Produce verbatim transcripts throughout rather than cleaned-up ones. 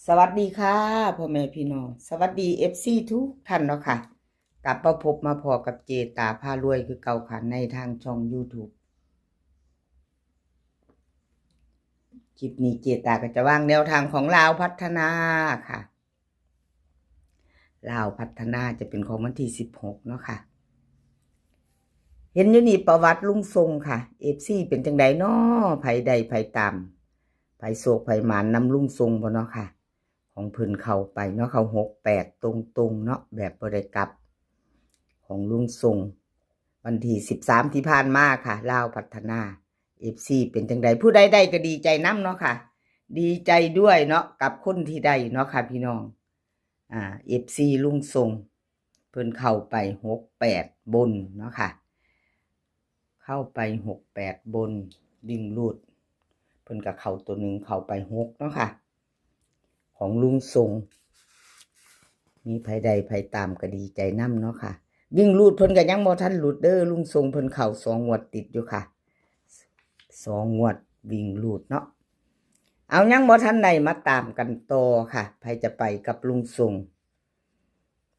สวัสดีค่ะ พ่อแม่พี่น้อง สวัสดี เอฟซี ทุกท่านเนาะค่ะ กลับมาพบมาพ้อกับเจตาพารวยคือเก่าค่ะ ในทางช่อง YouTube คลิปนี้เจตาก็จะวางแนวทางของลาวพัฒนาค่ะ ลาวพัฒนาจะเป็นของวันที่ สิบหก เนาะค่ะ เห็นอยู่นี่ประวัติลุงทรงค่ะ เอฟซี เป็นจังใดน้อ ไผได้ไผตาม ไผโศกไผหมานนำลุงทรงบ่เนาะค่ะ ของเพิ่นเข้าไปเนาะ เข้า หกแปด ตรงๆ เนาะ แบบบ่ได้กลับ ของลุงทรง วันที่ สิบสาม ที่ผ่านมาค่ะ ลาวพัฒนา เอฟซี เป็นจังใด ผู้ใดได้ก็ดีใจนำเนาะค่ะ ดีใจด้วยเนาะ กับคนที่ได้เนาะค่ะพี่น้อง อ่า เอฟซี ลุงทรง เพิ่นเข้าไป หกแปด บนเนาะค่ะ เข้าไป หกแปด บน วิ่งรูด เพิ่นก็เข้าตัวหนึ่ง เข้าไป หก เนาะค่ะ ของลุงทรง มีไผได้ไผตามก็ดีใจนำเนาะค่ะ วิ่งรูดเพิ่นก็ยังบ่ทันหลุดเด้อ ลุงทรงเพิ่นเข้าสองงวดติดอยู่ค่ะ สองงวดวิ่งรูดเนาะ เอายังบ่ทันได้มาตามกันต่อค่ะ ไผจะไปกับลุงทรง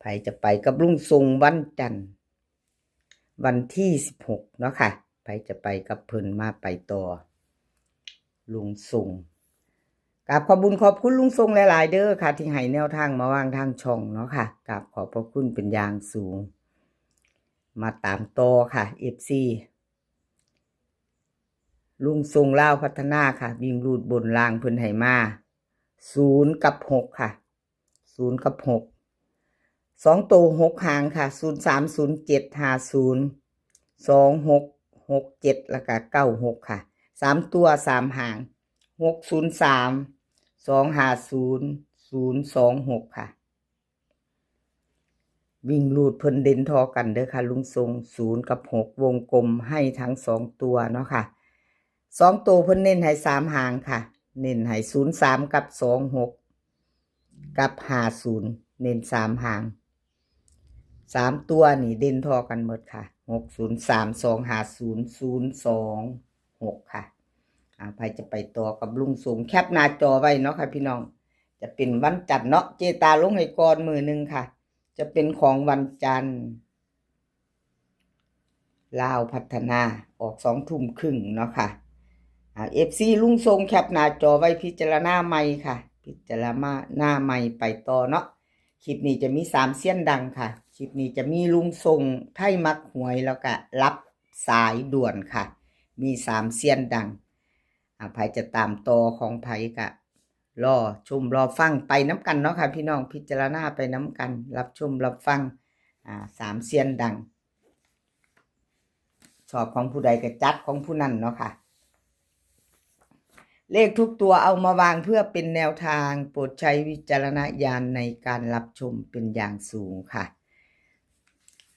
ไผจะไปกับลุงทรงวันจันทร์ วันที่ สิบหก เนาะค่ะ ไผจะไปกับเพิ่นมาไปต่อ ลุงทรง กราบขอบบุญขอบคุณลุงทรงหลายๆ เด้อค่ะ ที่ให้แนวทางมาวางทางช่องเนาะค่ะ กราบขอบพระคุณเป็นอย่างสูง มาตามต่อค่ะ เอฟซี ลุงทรงลาวพัฒนาค่ะ วิ่งรูดบนล่างเพิ่นให้มา ศูนย์ กับ หก ค่ะ ศูนย์ กับ หก สองตัว หก หางค่ะ ศูนย์สาม ศูนย์เจ็ด ห้าศูนย์ สองหก หกเจ็ด แล้วก็ เก้าหก ค่ะ สามตัว สาม หาง หกศูนย์สาม สองห้าศูนย์ ศูนย์สองหก ค่ะ วิ่งรูดเพิ่นเด่นทอกันเด้อค่ะ ลุงทรง ศูนย์ กับ หก วงกลมให้ทั้งสองตัวเนาะค่ะ สองตัวเพิ่นเน้นให้สามหางค่ะ เน้นให้ ศูนย์สาม กับ สองหก กับ ห้าศูนย์ เน้นสามหาง สามตัวนี่เด่นทอกันหมดค่ะ หกศูนย์สาม สองห้าศูนย์ ศูนย์สองหก ค่ะ อ่า ไผจะไปต่อกับลุงทรง แคปหน้าจอไว้เนาะค่ะพี่น้อง จะเป็นวันจันทร์เนาะ เจตาลงให้ก่อนมื้อหนึ่งค่ะ จะเป็นของวันจันทร์ ลาวพัฒนาออกสองทุ่มครึ่งเนาะค่ะ อ่า เอฟซี ลุงทรงแคปหน้าจอไว้พิจารณาใหม่ค่ะ พิจารณาใหม่ไปต่อเนาะ คลิปนี้จะมีสามเซียนดังค่ะ คลิปนี้จะมีลุงทรงไทยมักหวย แล้วก็รับสายด่วนค่ะ มีสามเซียนดัง อ่า ไผจะตามต่อของไผก็รอชมรอฟังไปนำกันเนาะค่ะพี่น้อง พิจารณาไปนำกัน รับชมรับฟัง อ่า สามเซียนดัง ชอบของผู้ใดก็จัดของผู้นั้นเนาะค่ะ เลขทุกตัวเอามาวางเพื่อเป็นแนวทาง โปรดใช้วิจารณญาณในการรับชมเป็นอย่างสูงค่ะ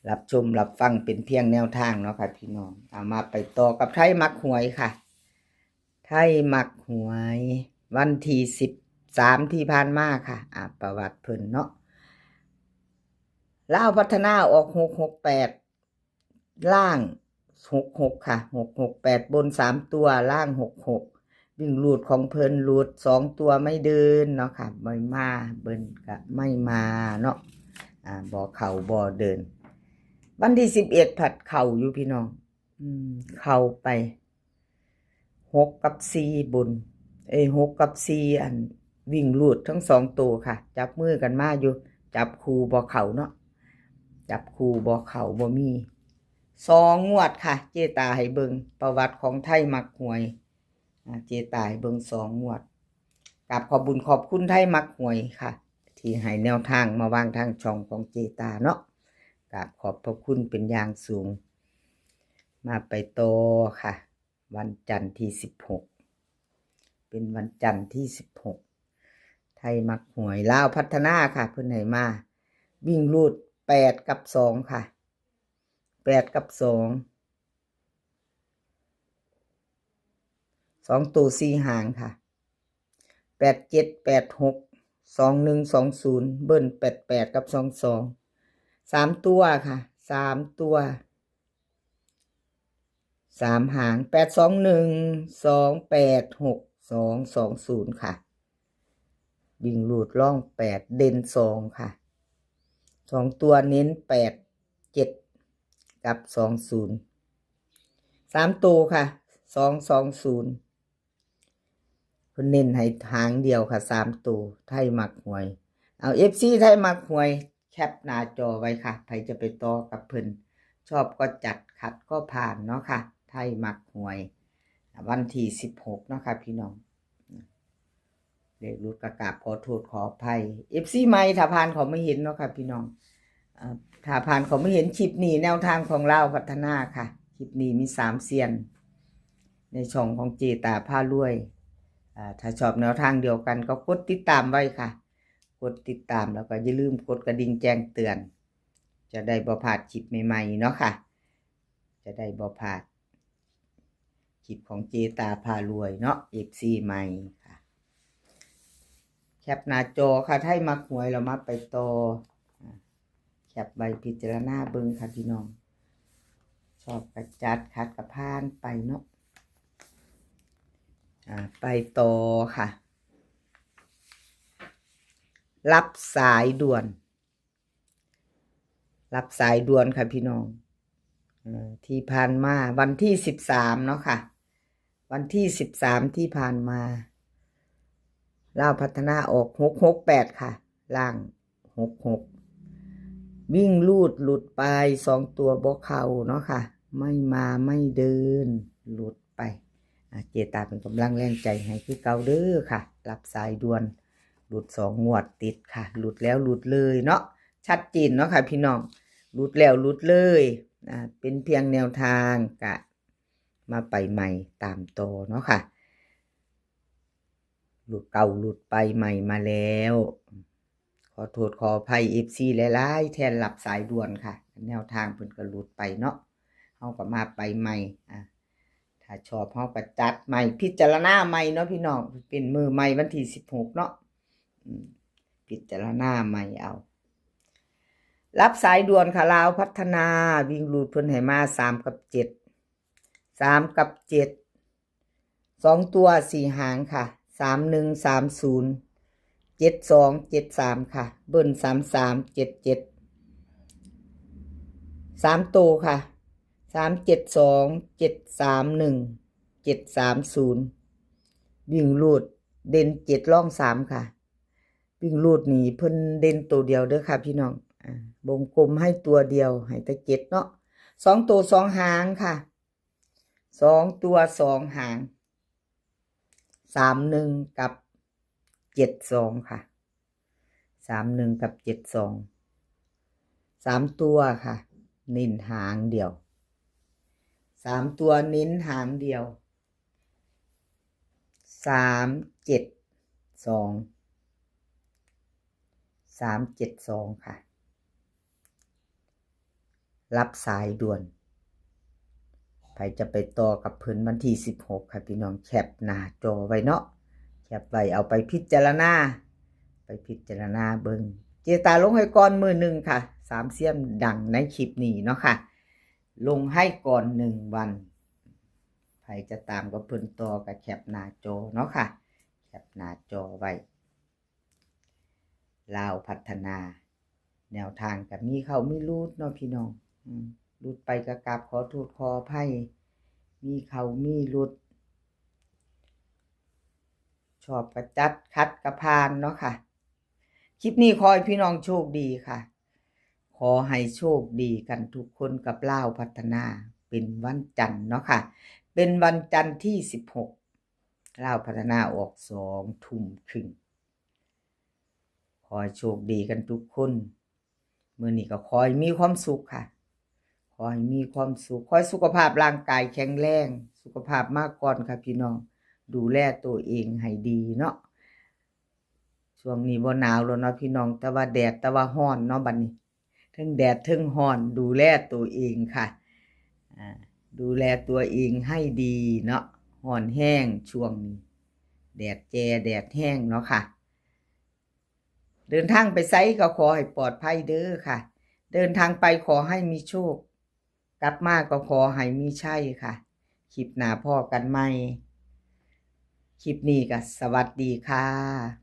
รับชมรับฟังเป็นเพียงแนวทางเนาะค่ะพี่น้อง เอามาไปต่อกับไทยมักหวยค่ะ ไทยมักหวย วันที่ สิบสาม ที่ผ่านมาค่ะ อ่า ประวัติเพิ่นเนาะ ลาวพัฒนาออก หกหกแปด ล่าง หกหก ค่ะ หกหกแปด บนสามตัว ล่าง หกหก วิ่งรูดของเพิ่นรูดสองตัวไม่เดินเนาะค่ะ ไม่มา เบิ่นก็ไม่มาเนาะ อ่า บ่เข้าบ่เดิน วันที่ สิบเอ็ด ผัดเข้าอยู่พี่น้อง อืม เข้าไป หก กับ สี่ บน เอ้ย หก กับ สี่ อัน วิ่งรูดทั้งสองตัวค่ะ จับมือกันมาอยู่ จับคู่บ่เข้าเนาะ จับคู่บ่เข้าบ่มี สองงวดค่ะ เจตาให้เบิ่งประวัติของไทยมักหวย อ่า เจตาให้เบิ่งสองงวด กราบขอบบุญขอบคุณไทยมักหวยค่ะ ที่ให้แนวทางมาวางทางช่องของเจตาเนาะ กราบขอบพระคุณเป็นอย่างสูง มาไปต่อค่ะ วันจันทร์ที่ สิบหก เป็นวันจันทร์ที่ สิบหก ไทยมักหวย ลาวพัฒนาค่ะ เพิ่นให้มา วิ่งรูด แปด กับ สอง ค่ะ แปด กับ สอง สองตัวสี่หางค่ะ แปดเจ็ด แปดหก สองหนึ่ง สองศูนย์ เบิ้ล แปดแปด กับ สองสอง สามตัวค่ะ สามตัว สามหาง แปดสองหนึ่ง สองแปดหก สองสองศูนย์ ค่ะ วิ่งรูดร่องแปด เด่นสองค่ะ สองตัวเน้นแปดเจ็ดกับสองศูนย์ สามตัวค่ะ สองสองศูนย์ เพิ่นเน้นให้หางเดียวค่ะ สามตัว ไทยมักหวย เอา เอฟซี ไทยมักหวย แคปหน้าจอไว้ค่ะ ไผจะไปต่อกับเพิ่น ชอบก็จัด ขัดก็ผ่านเนาะค่ะ ไทยมักหวย วันที่สิบหกเนาะค่ะพี่น้อง เลขหลุดก็กราบขอโทษขออภัย เอฟซี ใหม่ ถ้าผ่านเขามาเห็นเนาะค่ะพี่น้อง เอ่อ ถ้าผ่านเขามาเห็นคลิปนี้ แนวทางของลาวพัฒนาค่ะ คลิปนี้มีสามเซียน ในช่องของเจตาพารวย อ่า ถ้าชอบแนวทางเดียวกันก็กดติดตามไว้ค่ะ กดติดตามแล้วก็อย่าลืมกดกระดิ่งแจ้งเตือน จะได้บ่พลาดคลิปใหม่ๆเนาะค่ะ จะได้บ่พลาดคลิปของเจตาพารวยเนาะ เอฟซี ใหม่ค่ะ แคปหน้าจอค่ะ ไทยมักหวย เรามาไปต่อ อ่า แคปไว้พิจารณาเบิ่งค่ะพี่น้อง ชอบกระจัด ขัดกระพานไปเนาะ อ่า ไปต่อค่ะ รับสายด่วน รับสายด่วนค่ะพี่น้อง เอ่อ ที่ผ่านมาวันที่สิบสามเนาะค่ะ วันที่สิบสามที่ผ่านมา ลาวพัฒนาออกหกหกแปดค่ะ ล่างหกหก วิ่งรูดหลุดไป สองตัวบ่เข้าเนาะค่ะ ไม่มาไม่เดิน หลุดไป อ่ะ เจตาเป็นกำลังแรงใจให้คือเก่าเด้อค่ะ รับสายด่วน หลุดสองงวดติดค่ะ หลุดแล้วหลุดเลยเนาะ ชัดเจนเนาะค่ะพี่น้อง หลุดแล้วหลุดเลย อ่า เป็นเพียงแนวทาง กะมาไปใหม่ตามต่อเนาะค่ะ หลุดเก่าหลุดไป ใหม่มาแล้ว ขอโทษขออภัย เอฟซี หลายๆ แทนรับสายด่วนค่ะ แนวทางเพิ่นก็หลุดไปเนาะ เฮาก็มาไปใหม่ อ่ะ ถ้าชอบเฮาก็จัดใหม่ พิจารณาใหม่เนาะพี่น้อง เป็นมื้อใหม่วันที่สิบหกเนาะ อืม พิจารณาใหม่เอา รับสายด่วนค่ะ ลาวพัฒนา วิ่งรูดเพิ่นให้มาสามกับเจ็ด สามกับเจ็ด สองตัวสี่หางค่ะ สามหนึ่ง สามศูนย์ เจ็ดสอง เจ็ดสาม ค่ะ เบิ้ล สามสาม เจ็ดเจ็ด สามตัวค่ะ สามเจ็ดสอง เจ็ดสามหนึ่ง เจ็ดสามศูนย์ วิ่งรูด เด่นเจ็ด รองสามค่ะ วิ่งรูดนี่เพิ่นเด่นตัวเดียวเด้อค่ะพี่น้อง อ่า วงกลมให้ตัวเดียว ให้แต่เจ็ดเนาะ สองตัวสองหางค่ะ สองตัวสองหาง สามหนึ่ง กับ เจ็ดสอง ค่ะ สามหนึ่ง กับ เจ็ดสอง สามตัวค่ะ เน้นหางเดียว สามตัวเน้นหางเดียว สามเจ็ดสอง สามเจ็ดสอง ค่ะ รับสายด่วน ไผจะไปต่อกับเพิ่นวันที่สิบหกค่ะพี่น้อง แคปหน้าจอไว้เนาะ แคปไว้เอาไปพิจารณา ไปพิจารณาเบิ่ง เจตาลงให้ก่อนมื้อหนึ่งค่ะ สามเซียนดังในคลิปนี้เนาะค่ะ ลงให้ก่อนหนึ่งวัน ไผจะตามกับเพิ่นต่อก็แคปหน้าจอเนาะค่ะ แคปหน้าจอไว้ ลาวพัฒนา แนวทางก็มีเข้ามีหลุดเนาะพี่น้อง อืม หลุดไปก็กราบขอโทษขออภัย มีเข้ามีหลุด ชอบก็จัด ขัดก็ผ่านเนาะค่ะ คลิปนี้ขอให้พี่น้องโชคดีค่ะ ขอให้โชคดีกันทุกคนกับลาวพัฒนา เป็นวันจันทร์เนาะค่ะ เป็นวันจันทร์ที่สิบหก ลาวพัฒนาออกสองทุ่มครึ่ง ขอให้โชคดีกันทุกคน มื้อนี้ก็ขอให้มีความสุขค่ะ ขอให้มีความสุข ขอให้สุขภาพร่างกายแข็งแรง สุขภาพมาก่อนค่ะพี่น้อง ดูแลตัวเองให้ดีเนาะ ช่วงนี้บ่หนาวแล้วเนาะพี่น้อง แต่ว่าแดด แต่ว่าร้อนเนาะบัดนี้ เทิงแดดเทิงร้อน ดูแลตัวเองค่ะ อ่า ดูแลตัวเองให้ดีเนาะ ร้อนแฮงช่วงนี้ แดดแจ่แดดแฮงเนาะค่ะ เดินทางไปไสก็ขอให้ปลอดภัยเด้อค่ะ เดินทางไปขอให้มีโชค กลับมาก็ขอให้มีชัยค่ะ คลิปหน้าพ้อกันใหม่ คลิปนี้ก็สวัสดีค่ะ